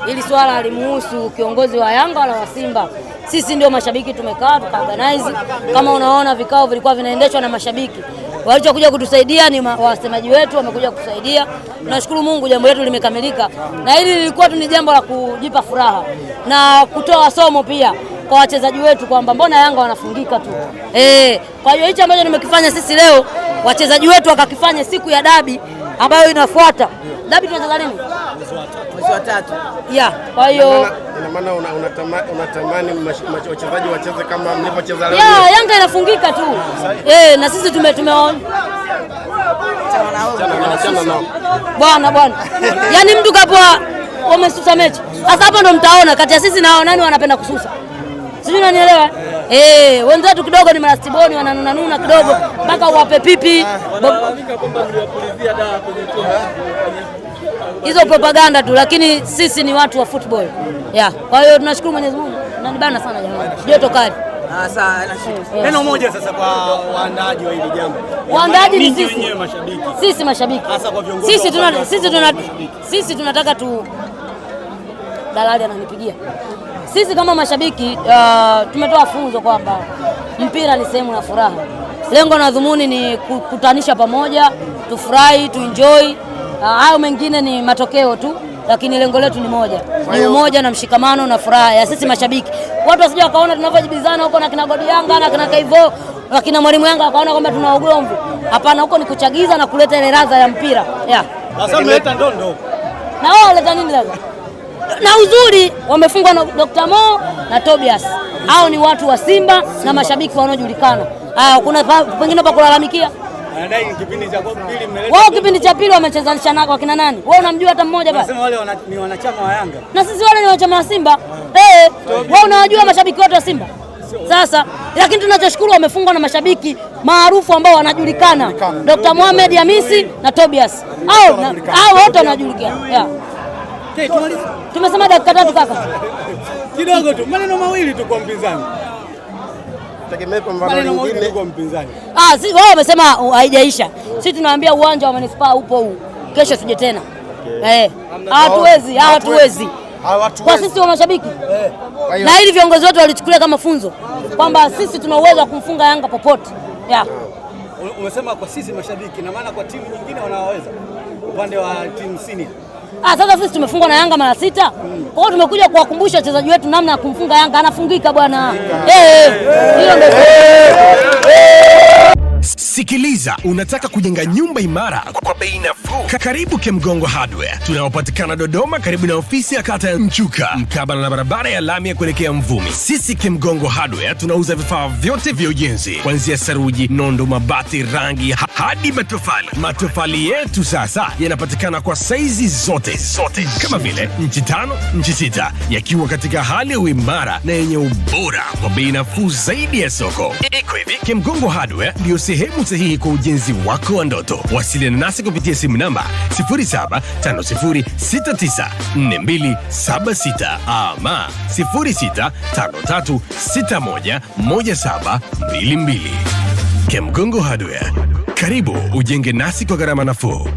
Hili swala alimuhusu kiongozi wa Yanga wala wa Simba. Sisi ndio mashabiki tumekaa tukaorganize. Kama unaona vikao vilikuwa vinaendeshwa na mashabiki. Walichokuja kutusaidia ni wasemaji wetu wamekuja kutusaidia. Tunashukuru Mungu jambo letu limekamilika. Na hili lilikuwa tu ni jambo la kujipa furaha na kutoa somo pia kwa wachezaji wetu kwamba mbona Yanga wanafungika tu. Kwa hiyo hicho ambacho nimekifanya sisi leo wachezaji wetu wakakifanya siku ya dabi ambayo inafuata. Dabi tunacheza lini? Mwezi wa 3. Yeah, kwa hiyo ina maana unatamani wachezaji wacheze kama mlivyocheza leo. Yeah, Yanga inafungika tu. Na sisi tumeona. Bwana. Yaani mtu kapoa wamesusa mechi. Sasa hapo ndo mtaona kati ya sisi na wao nani wanapenda kususa. Sijui unanielewa? Wenzetu kidogo ni marastiboni wananuna nuna kidogo mpaka uwape pipi. Wanalalamika kwamba mliwapulizia dawa kwenye choo. Hizo propaganda tu, lakini sisi ni watu wa football. Yeah. Kwa hiyo tunashukuru Mwenyezi Mungu. Nanibana sana jamani. Joto kali. Sawa, nashukuru. Neno moja sasa kwa waandaaji wa hili jambo. Waandaaji ni sisi wenyewe mashabiki. Sisi mashabiki. Hasa kwa viongozi. Sisi tunataka tu dalali ananipigia. Sisi kama mashabiki tumetoa funzo kwamba mpira ni sehemu ya furaha. Lengo na dhumuni ni kukutanisha pamoja, tufurahi, tuenjoy. Hayo mengine ni matokeo tu, lakini lengo letu ni moja. Ni umoja na mshikamano na furaha ya sisi mashabiki. Watu wasije wakaona tunavyojibizana huko na kina Godi Yanga na kina Kaivo, na kina Mwalimu Yanga wakaona kwamba tuna ugomvi. Hapana, huko ni kuchagiza na kuleta ile radha ya mpira. Yeah. Sasa mleta ndondo. Na wao waleta nini sasa? Na uzuri wamefungwa na Dr. Mo na Tobias. Hao ni watu wa Simba na mashabiki wanaojulikana. Kuna pengine pa kulalamikia? Anadai kipindi cha pili mmeleta. Wao kipindi cha pili wamechezanisha nako akina nani? Wewe unamjua hata mmoja basi? Nasema wale ni wanachama wa Yanga. Na sisi wale ni wanachama wa Simba. Wewe unawajua mashabiki wote wa Simba? Sasa lakini tunachoshukuru wamefungwa na mashabiki maarufu ambao wanajulikana. Dr. Mohamed Hamisi na Tobias. Hao wote wanajulikana. Yeah. Tumesema dakika 3 kaka. Kidogo tu, maneno mawili tu kwa mpinzani. Tegemea pambano lingine kwa mpinzani. Si wao wamesema haijaisha. Sisi tunawaambia uwanja wa Manispaa upo huu. Kesho tuje tena. Hatuwezi. Kwa sisi wa mashabiki. Na hili viongozi wetu walichukulia kama funzo kwamba sisi tuna uwezo wa kumfunga Yanga popote. Yeah. Umesema kwa sisi mashabiki, na maana kwa timu nyingine wanaweza upande wa timu senior. Sasa sisi tumefungwa na Yanga mara 6. Kwa hiyo tumekuja kuwakumbusha wachezaji wetu namna ya kumfunga Yanga. Anafungika bwana. Hilo ndio. Sikiliza, unataka kujenga nyumba imara kwa bei nafuu? Karibu Kemgongo Hardware. Tunapatikana Dodoma karibu na ofisi ya kata ya Mchuka, mkabala na barabara ya lami ya kuelekea Mvumi. Sisi Kemgongo Hardware tunauza vifaa vyote vya ujenzi, kuanzia saruji, nondo, mabati, rangi hadi matofali. Matofali yetu sasa yanapatikana kwa saizi zote kama vile inchi 5, inchi 6, yakiwa katika hali ya uimara na yenye ubora kwa bei nafuu zaidi ya soko. Iko hivi, Kemgongo Hardware ndio sehemu sahihi kwa ujenzi wako wa ndoto. Wasiliana nasi kupitia simu namba 0750694276 ama 0653611722. Kemgongo Hardware. Karibu ujenge nasi kwa gharama nafuu.